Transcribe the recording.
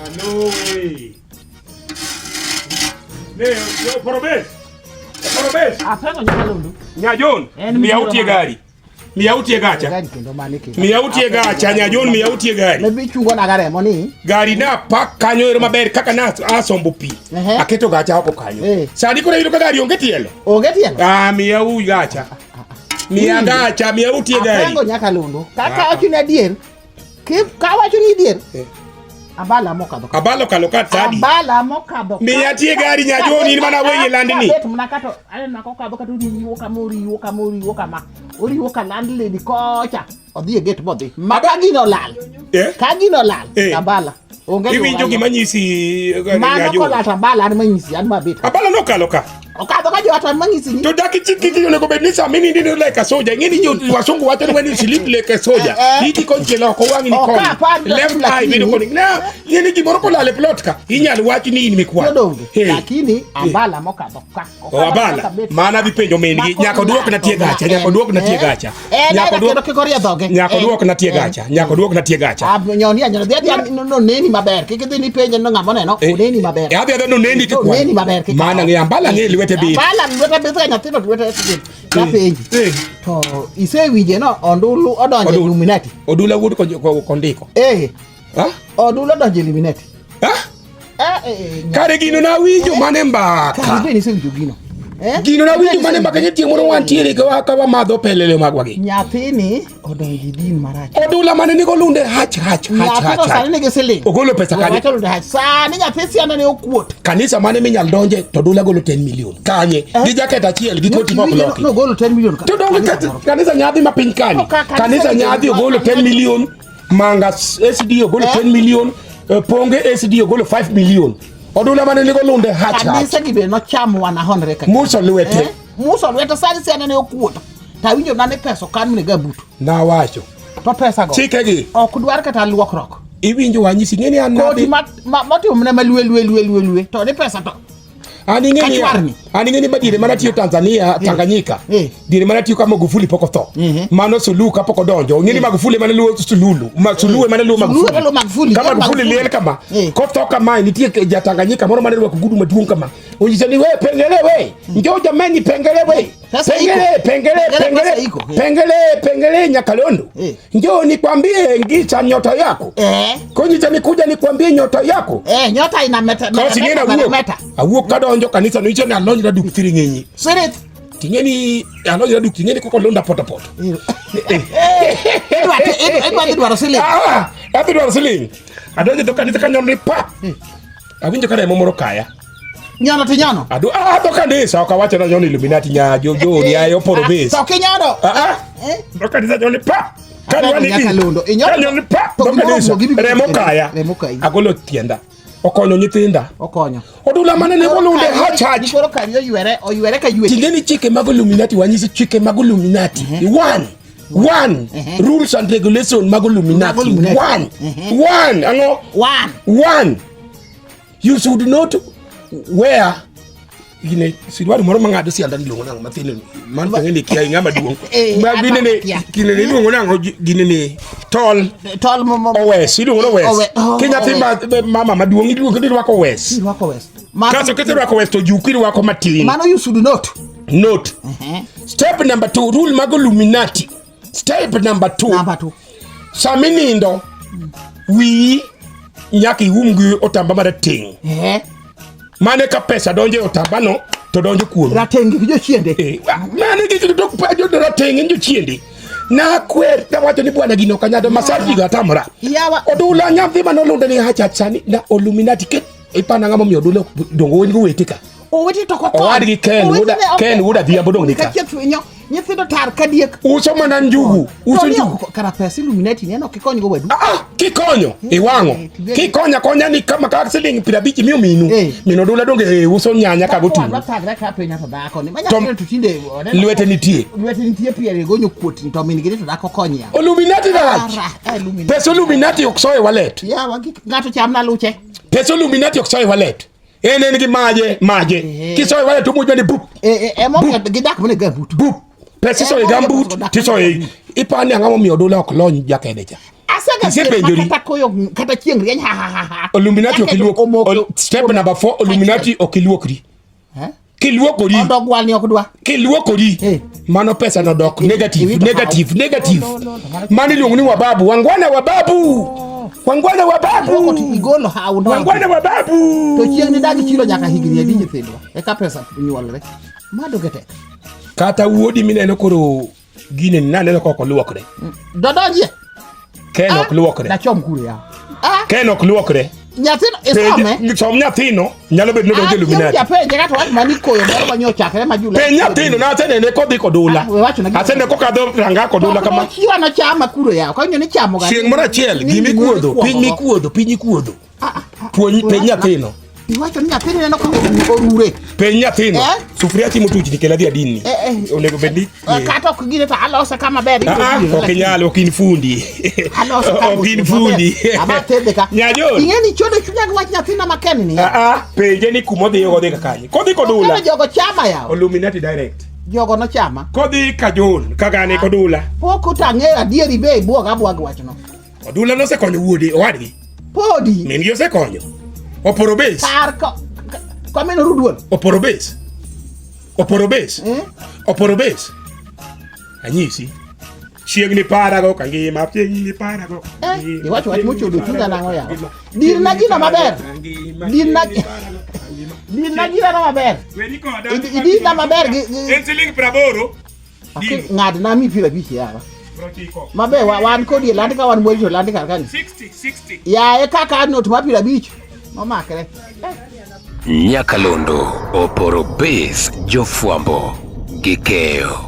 Alowe. Ne, yo porobes. Porobes. Apengo nyakalondo. Nyajon, En miya mibiro utie mana. gari. Miya utie gacha. Gari kendo mane kendo. Miya utie gacha, Nyajon miya utie gari. Ne bi chungo na garemo ni. Gari na pak kanyo ero maber kaka na asombo pi. Ehe. Aketo gacha oko kanyo. Eh. Sani koro iyudo ka gari onge tielo. Onge tielo. Ah, miya u gacha. Miya gacha, miya utie gari. Apengo nyakalondo. Kaka wacho ni adier. Ka wacho ni adier. Eh. Abala mokadho. ka. Abalo kalo ka tadi. Abala mokadho. ka. Miya tie gari Nyajon in mana weye landni. Kabet mana kato aneno kokadho kato oriwo kama oriwo kama oriwo kama. Oriwo ka landlady kocha. Odhi e gate modhi. Ma ka gino olal. Eh? Ka gino olal. Eh. Abala. Onge Iwinjo gima gima nyisi eh, Mano Nyajon. kolal to abala an manyisi an mabet. Abala nokalo ka. Okadho ka joot an manyisi ni. To dak chik onego bed ni sama inindi ni like a soldier. Ing'e ni jo wasungu wacho ni when you sleep like a soldier. Eh, eh. Iti konchiel oko wang'i ni Ok, koni. apar ni Left eye lakini- bedo koni. Na, ing'e ni gimoro kolal e plot ka, inyal wach ni in mikwano. Jodonge. Eh. Lakini abala mokadho ka. O Okadho abala, kaka bet. mana dhi penjo min gi, Mako nyaka oduok na tie gacha, nyaka oduok na tie gacha. Eh, Nyaka nyaka oduok kik orie dhoge. nyaka Eh, oduok na tie eh. gacha, nyaka oduok na tie gacha. Ah, nyoni anyona dhi adhiya no neni maber. Kik idhi ni penje no ng'ama oneno, Eh, oneni maber. eh, adhi adhi noneni No, neni maber kik Mana ng'e ambala ng'e lwete bith. Abala lwete bith ka nyathino to lwete bith. Napenji. Eh, To isewinje no ondulu odonjo e Odulu. Illuminati. Odula wuod kondiko. Eh, Ha? odulu odonjo e Illuminati. Ha? Eh, eh, eh, Kare gino nawinjo mane mbaka. Kare bende isewinjo gino. Eh? Gino nawinjo mane mbaka ni chieng' moro wantiere ka ka wamadho pelele magwa gi. Nyathini odonjo e din marach. Odula mane nigo lunde hach hach hach Nyathino hach. sani hach. nigi siling. Ogolo pesa kanye? Wacho lunde hach. Sani nyathi siana ne okuot. Kanisa mane minyal donje to Odula golo 10 million. Kanye? Gi jaket achiel gi koti mok loki. Nogolo 10 million. ka- To donge kanisa kat- moro. kanisa nyadhi ma piny kani. To ka- kanisa Kanisa nyadhi ogolo 10 million. Manga SD ogolo Eh? 10 million. Ponge SD ogolo 5 million. Odula mane nigo lunde hach hach. Kanisa gi be nochamo wana honre ka. Muso lwete. Eh? Muso lwete sani siana ne okuot. To awinjo nane pesa okan ne gambutu. Nawacho. To pesa go. Chike gi. Ok dwar kata luokruok. Iwinjo wanyisi ng'eni an Koti nadhi ma motimo mana malue lue lue lue lue. To ni pesa to. An ing'e ni Kachwarni. an ing'e ni ma diere mana tiyo Tanzania Tanganyika. Eh. Diere mana tiyo ka Magufuli pok otho. Mano Suluhu kapok odonjo. Ing'e ni Magufuli ema ne luwo Sululu. Ma Suluhu ema ne luwo Suluhu Magufuli. ema luwo Magufuli. Ka Magufuli Magufuli. liel kama. Eh. Kotho kama nitie ja Tanganyika moro mane rwako gudu maduong' kama. Onyiso ni we pengele we. Njoo jameni pengele we. Pesa iko. Pengele pengele Pengele pesa pengele. iko. Eh. Pengele pengele Nyakalondo. Eh. Njoo nikwambie ngicha nyota yako. Eh. Konyicha nikuja nikwambie nyota yako. Eh, nyota ina meta meta. Kasi ng'e meta, meta. awuok awuok kadonjo kanisa no icho ni alonyra duk thiring'inyi Sirit. ting'e ni alonyra duk ting'e ni koko londa poto poto Idwa idwa dhi dwaro siling. Ah, adhi dwaro siling adonjo e dho kanisa kanyono ni pa awinjo ka remo moro kaya Nyono to nyono. Ado ah dho kanisa ok awacho ni nyono Illuminati nya jo jo ni ayo poro base To kinyono. ah ah Eh? dho kanisa nyono ni pa Kanyo ni Nyakalondo. Inyono- kanyo ni pa To dho gimoro kanisa wuok, gibiro remo kendo. kaya Remo kayi. agolo tienda okonyo nyithinda Okonyo. Odula mane nego lunde hach hach. Koro kari oywere, oywere ka ywech. Ting'e ni chike mag Illuminati wanyisi chike mag Illuminati. One. One. Rules and regulation mag Mag Illuminati. Illuminati. One. One. Ang'o? One. One. You should not wear gine siruari moro mang'ado sianda iluongo nang'o mathin man to ng'eni kia ng'ama duong'. Eh, Ma gine ne akia. gine ne iluongo nang'o gine ne tol Tol mo mo. owes iluongo ni owes. Owe- oh, Kinyathi ma mama maduong' iluongo ni irwako owes. Irwako wes. Mano, Kaso kiserwako wes to juku irwako matin. mano you should not. Note. Step number 2, rule mag Illuminati. Step number 2. Number 2. Sama inindo, wiyi nyaka ium gi otamba marateng'. Eh. Mane ka pesa donjo e otambano to donjo kuomi. Rateng' gi jochiende. Eh, mane gi to jo rateng' en jochiende. Nakwer nawacho ni bwana gino ok anyal masarji go atamora. Yawa. Odula nyathi manoluonde ni hacha sani na Illuminati ket ipana ng'ama omiyo Odula dongo en gowete ka. Owete to ok okony. Owadgi Ken, Owete wuoda- ne ok- Ken wuod Adhiambo dong' ni ka. Kachieth winyo, nyithindo tar ka diek. Uso mana njugu, uso To ni njugu. ok- Kara pesa Illuminati ni en ok ikony go wadu. Ah, ah, kikonyo iwang'o kikonyo akonya ni kama ka siling 50 imiyo minu Eh. min odula donge eh, uso nyanya ka gotungu Wadwa thagre ka piny to dhako ni. Ma To- nyathino to tinde oneno- lwete nitie Lwete nitie piere gonyo kuot ni to min gi ni to dhako kony ya. Illuminati rach Ara, eh, Illuminati. pesa Illuminati ok soye wallet Yawa gik ng'ato chamna luche. pesa Illuminati ok soye wallet en en gi maje maje Eh. kisoye wallet to muojwa ni bup Eh, eh, emomiyo gidak mana e gambut. bup pesa isoye Eh, gambut tisoye ipani ang'o momiyo odula ok lony jakede cha Asega Isepenjori. kata koyo kata chieng' rieny ha ha ha ha. Illuminati ok Jacket iluok. omoko. Step number 4 Illuminati ok iluokri. Eh? Kiluokori. Ondo gwal ni ok dwa. Kiluokori. Eh. Mano pesa no dok negative, Iwito negative, hawo. negative. No, no, no, mano- Mano iluongo ni wababu. Wangwana wababu. Wangwana Luoko to wababu. igolo hawo no. Wangwana wababu. To chieng' ni dagi chilo nyaka higni adi nyithindwa. Eka pesa nyuolre. Mado getek. Kata wuodi mineno koro gine ni naneno ka ok oluokre. Dodonjie. Ken ok luokre. Nachom kure ya. Ah, Ken ok luokre. nyathino isome. Penj- Som nyathino nyalo bedo ni odonjo Ah, Illuminati. Japenje kata wach mani koyo moro manyo chakre ma Julai. Penj nyathino nasenene kodhi kodula. Ah, we wachona gima- Asenene kokadho ranga kodula kama. Chiwa nochama kuro yawa. Kanyo ni chamo ga. Chieng' moro achiel Ni gima ikuodho, gima piny ikuongo go. mikuodho, piny ikuodho. Ah, ah, ah. Puonj penj nyathino. Iwacho ni nyathini neno ka orure. Penj nyathino. Eh? Sufuria timo tuchni kel adhi adinni. Eh, eh. Onego bed ni. Eh, Kata ok gine to alose kama ber. Ah, ah, ok inyal, ok in fundi. Alose kama Ok in fundi. Ama tedhe ka. Nyajon. Ing'e ni chodo chunya gi wach nyathina maken ni. Ah, ah, penje ni kumodhi odhi ka kanye. Kodhi kodula. Koro jogo chama yawa. Illuminati direct. Jogo nochama. Kodhi kajon, kagane kodula. Pok utang'eyo adieri be ibuog abuoga gi wachno. Odula nosekonyo wuode owadgi. Podi. Min gi osekonyo. Oporo base. Par ko komeno ruduol. Oporo base. Oporo base. Eh? Oporo base. Anyisi. Chiegni parago kangima, chiegni parago. Eh, iwacho wach mochodo chunya nang'o yawa. Dirna gino maber. Dirna dirna gino maber. Idina maber gi En siling 80. Ok, ng'adna mi 50 yawa. Maber wan kodi e land ka wan mwerito land kar kani. 60 60. Yaye kaka not mar 50 nomakre. Nyakalondo oporo base jofwambo gi keyo.